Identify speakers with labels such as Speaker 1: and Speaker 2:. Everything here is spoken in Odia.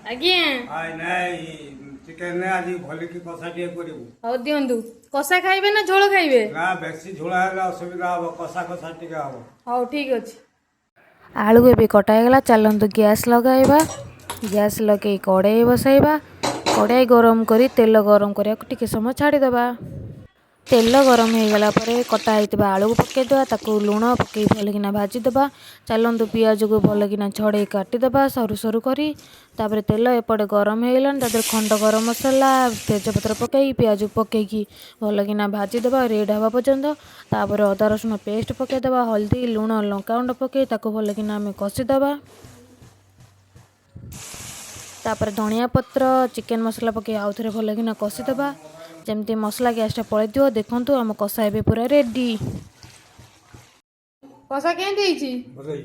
Speaker 1: ଆଜ୍ଞା।
Speaker 2: ନାଇଁ, ଚିକେନ ଆଜି ଭଲିକି କଷା ଟିକେ କରିବୁ।
Speaker 1: ହଉ ଦିଅନ୍ତୁ। କଷା ଖାଇବେ ନା ଝୋଳ ଖାଇବେ?
Speaker 2: ନା, ବେଶୀ ଝୋଳ ହେଲେ ଅସୁବିଧା ହବ। କଷା କଷା ଟିକେ ହବ।
Speaker 1: ହଉ, ଠିକ ଅଛି।
Speaker 3: ଆଳୁ ଏବେ କଟା ହେଇଗଲା। ଚାଲନ୍ତୁ ଗ୍ୟାସ୍ ଲଗାଇବା। ଗ୍ୟାସ୍ ଲଗାଇ କଡ଼େଇ ବସାଇବା। କଡ଼େଇ ଗରମ କରି ତେଲ ଗରମ କରିବାକୁ ଟିକେ ସମୟ ଛାଡ଼ିଦେବା। ତେଲ ଗରମ ହେଇଗଲା ପରେ କଟା ହେଇଥିବା ଆଳୁକୁ ପକାଇଦେବା। ତାକୁ ଲୁଣ ପକାଇ ଭଲକିନା ଭାଜିଦେବା। ଚାଲନ୍ତୁ ପିଆଜକୁ ଭଲକିନା ଛଡ଼େଇ କାଟିଦେବା ସରୁ ସରୁ କରି। ତାପରେ ତେଲ ଏପଟେ ଗରମ ହେଇଗଲାଣି। ତା ଦେହରେ ଖଣ୍ଡ ଗରମ ମସଲା, ତେଜପତ୍ର ପକାଇ, ପିଆଜ ପକାଇକି ଭଲକିନା ଭାଜିଦେବା ରେଡ଼୍ ହେବା ପର୍ଯ୍ୟନ୍ତ। ତାପରେ ଅଦା ରସୁଣ ପେଷ୍ଟ ପକାଇଦେବା। ହଳଦୀ, ଲୁଣ, ଲଙ୍କାଗୁଣ୍ଡ ପକାଇ ତାକୁ ଭଲକିନା ଆମେ କଷିଦେବା। ତାପରେ ଧନିଆ ପତ୍ର, ଚିକେନ ମସଲା ପକାଇ ଆଉ ଥରେ ଭଲକିନା କଷିଦେବା, ଯେମିତି ମସଲା ଗ୍ୟାସଟା ପଳେଇଥିବ। ଦେଖନ୍ତୁ, ଆମ କଷା ଏବେ ପୁରା ରେଡ଼ି।
Speaker 1: କଷା କେମିତି ହେଇଛି?
Speaker 2: ବୁଝେଇ।